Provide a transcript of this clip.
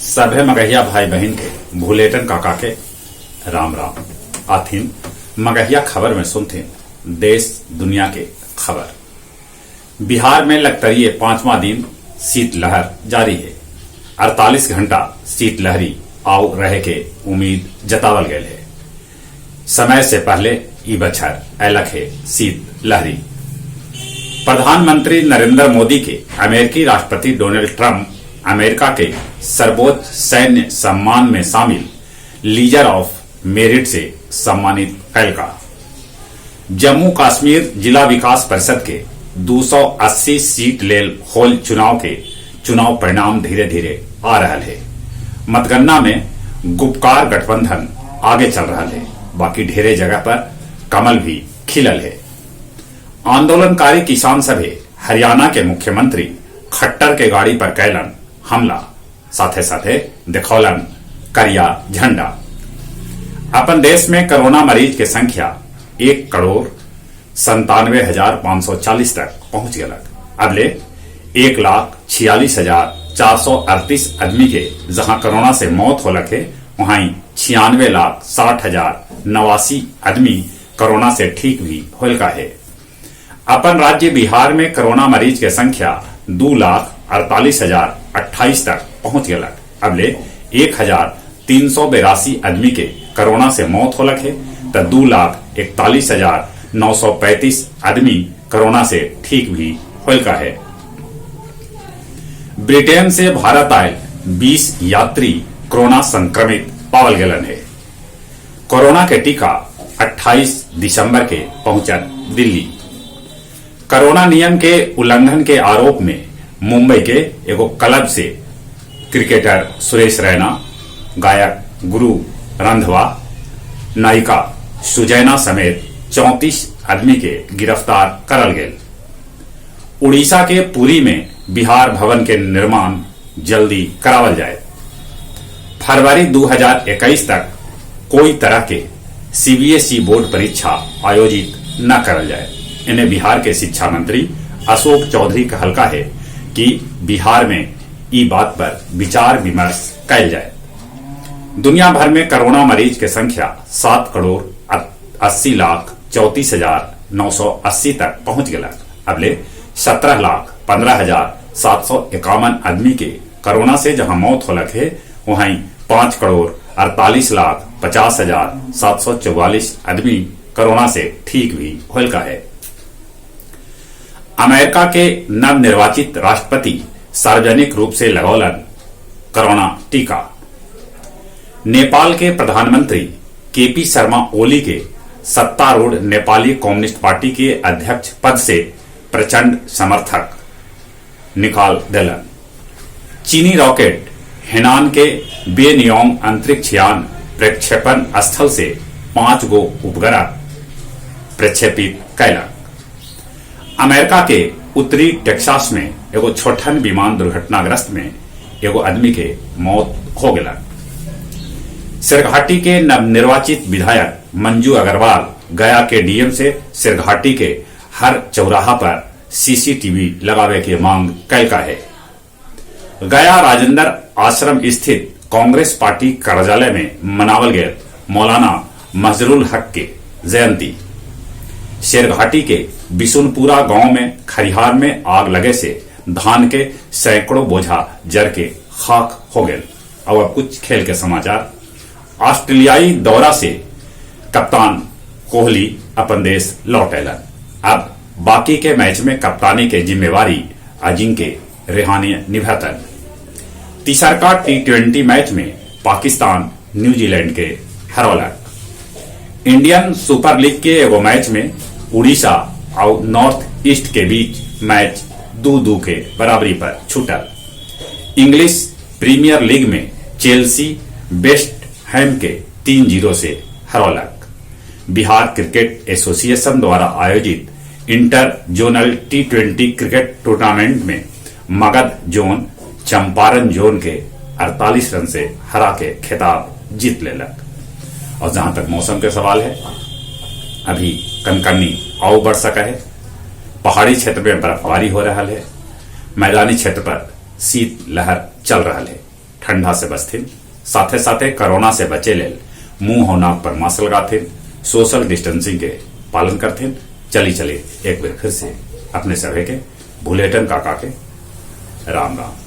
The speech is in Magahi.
सभे मगहिया भाई बहिन के भूलेटन काका के राम राम। आथिन मगहिया खबर में सुनथिन देश दुनिया के खबर। बिहार में लगतरिये पांचवा दिन शीतलहर जारी है। 48 घंटा शीतलहरी आउ रहे के उम्मीद जतावल गयल है। समय से पहले ई बछर ऐलक है शीतलहरी। प्रधानमंत्री नरेंद्र मोदी के अमेरिकी राष्ट्रपति डोनाल्ड ट्रंप अमेरिका के सर्वोच्च सैन्य सम्मान में शामिल लीजर ऑफ मेरिट से सम्मानित कैलका। जम्मू कश्मीर जिला विकास परिषद के 280 सीट लेल होल चुनाव के चुनाव परिणाम धीरे धीरे आ रहा है। मतगणना में गुपकार गठबंधन आगे चल रहा है, बाकी ढेरे जगह पर कमल भी खिलल है। आंदोलनकारी किसान सभे हरियाणा के मुख्यमंत्री खट्टर के गाड़ी पर कैलन हमला, साथे साथे देखौलन करिया झंडा। अपन देश में कोरोना मरीज के संख्या 1,97,540 तक पहुंच गलक। अबले 1,46,438 आदमी के जहां कोरोना से मौत होलक है, वहीं 96,60,089 आदमी कोरोना से ठीक भी होलका है। अपन राज्य बिहार में कोरोना मरीज के संख्या 2,48,028 तक पहुंच गलक। अबले 1,382 आदमी के कोरोना से मौत होलक है त 2,41,935 आदमी कोरोना से ठीक भी होलका है। ब्रिटेन से भारत आयल 20 यात्री कोरोना संक्रमित पावल गेलन है। कोरोना के टीका 28 दिसंबर के पहुंचत दिल्ली। कोरोना नियम के उल्लंघन के आरोप में मुंबई के एगो क्लब से क्रिकेटर सुरेश रैना, गायक गुरु रंधवा, नायिका सुजैना समेत 34 आदमी के गिरफ्तार करल गेल। उड़ीसा के पुरी में बिहार भवन के निर्माण जल्दी करावल जाए। फरवरी 2021 तक कोई तरह के सीबीएसई बोर्ड परीक्षा आयोजित न करल जाए। इन्हें बिहार के शिक्षा मंत्री अशोक चौधरी कहलका है कि बिहार में ई बात पर विचार विमर्श कैल जाए। दुनिया भर में कोरोना मरीज के संख्या 7,80,34,980 तक पहुंच गया। अबले 17,15,751 आदमी के कोरोना से जहां मौत होलक है, वहीं 5,48,50,744 आदमी कोरोना से ठीक भी होलका है। अमेरिका के नवनिर्वाचित राष्ट्रपति सार्वजनिक रूप से लगौलन कोरोना टीका। नेपाल के प्रधानमंत्री केपी शर्मा ओली के सत्तारूढ़ नेपाली कम्युनिस्ट पार्टी के अध्यक्ष पद से प्रचंड समर्थक निकाल दिलन। चीनी रॉकेट हेनान के बेनियोंग अंतरिक्ष यान प्रक्षेपण स्थल से 5 गो उपग्रह प्रक्षेपित कैलक। अमेरिका के उत्तरी टेक्सास में एगो छोटहन विमान दुर्घटनाग्रस्त में एगो आदमी के मौत हो गया। शेरघाटी के नवनिर्वाचित विधायक मंजू अग्रवाल गया के डीएम से शेरघाटी के हर चौराहा पर सीसीटीवी लगावे के मांग कैलका है। गया राजेंद्र आश्रम स्थित कांग्रेस पार्टी कार्यालय में मनावल गए मौलाना मजरुल हक के जयंती। शेरघाटी के बिशुनपुरा गांव में खरिहार में आग लगे से धान के सैकड़ों बोझा जर के खाक हो गए। और अब कुछ खेल के समाचार। ऑस्ट्रेलियाई दौरा से कप्तान कोहली अपन देश लौट अलन। अब बाकी के मैच में कप्तानी के जिम्मेवारी अजिंक्य रहाणे निभातन। तीसरका टी20 मैच में पाकिस्तान न्यूजीलैंड के हरौलक। इंडियन सुपर लीग के एगो मैच में उड़ीसा और नॉर्थ ईस्ट के बीच मैच 2-2 के बराबरी पर छूटल। इंग्लिश प्रीमियर लीग में चेल्सी वेस्ट हैम के 3-0 से हरौलक। बिहार क्रिकेट एसोसिएशन द्वारा आयोजित इंटर जोनल टी20 क्रिकेट टूर्नामेंट में मगध जोन चंपारण जोन के 48 रन से हरा के खिताब जीत लेलक। और जहां तक मौसम के सवाल है, अभी कनकनी और बढ़ सका है। पहाड़ी क्षेत्र में बर्फबारी हो रहा है, मैदानी क्षेत्र पर शीत लहर चल रहा है। ठंडा से बचथिन, साथे साथे कोरोना से बचे लेल मुंह और नाक पर मास्क लगाथिन, सोशल डिस्टेंसिंग के पालन करथिन। चली चली एक बार फिर से अपने सभे के भुलेटन काका के राम राम।